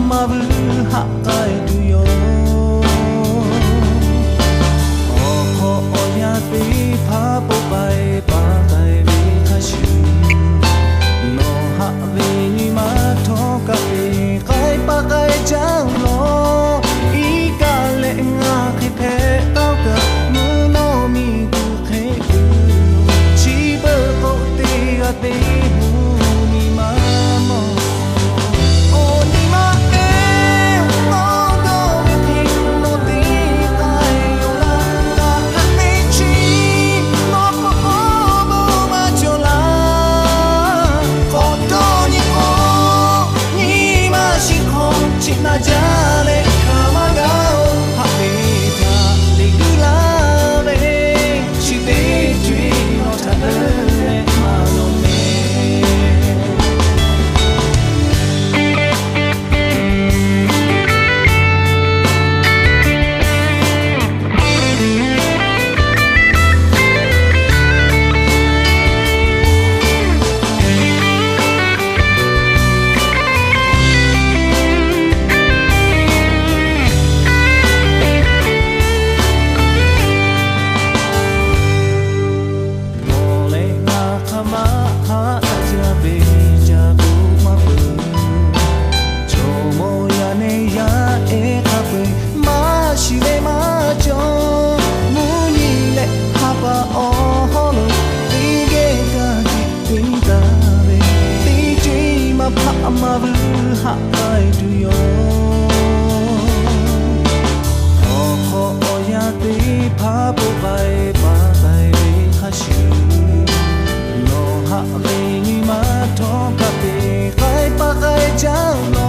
maˇ vuiˬ haꞈ k'ai tuˬ yoˬ. Awˬ hk'aw awˬ yanˇ teˇ hpaˍ poˆ k'ai paˍ k'ai ve hk'a shuˍ, nawˬ haꞈ ve nyi ma htawˇ kaꞈ te k'ai paˍ k'ai jaˇ laˬ. Iˉ kaˆ leh ngaˬ hk'e hpehꞈ taˇ kaꞈ, mvuhˇ naw miˬ tuˬ hk'e tuˬ, chi beuꞈ k'o teˇ g'aˇ teˇ mvuhˇ nyi ma mawˬ. Awˬ nyi ma eˬ, nawˬ dawˇ ve hk'e nawˬ te k'ai yoˬ laˇ. Kaꞈ hk'aˬ te chi nawˬ hpawˇ k'o bon maˇ cawˬ laˇ. K'awꞈ dawˇ nyi k'o, nyi ma shiˍ hk'awꞈ chi na jaˇ leh hk'aˬ maˇ g'a-oˬ. Haꞈ ve htaꞈ liꞈ guiˇ laˇ ve, chi teˇ co-eˬ nawˬ htaꞈ deuˇ leh maˇ lawˬ mehˍ. Nawˬ leh ngaˬ hk'aˬ ma haꞈ jaˇ ve jaˇ k'o maˇ peuˬ. Jawˇmawˇ yaˇ nehˬ yaˇ ehˉ hk'a peu-eˬ maˇ shiˍ leh maˇ cawˬ. Mvuhˇ nyi leh ha pa awˬ hawˉ lo teˇ geh kaˇ tiꞈ te taˍ ve, teˇ co-eˬ maˇ hpaˆ maˇ vuiˬ haꞈ k'ai tuˬ yoˬ. Awˬ hk'aw awˬ yanˇ teˇ hpaˍ poˆ k'ai paˍ k'ai ve hk'a shuˍ, nawˬ haꞈ ve nyi ma htawˇ kaꞈ te k'ai paˍ k'ai jaˇ laˬ.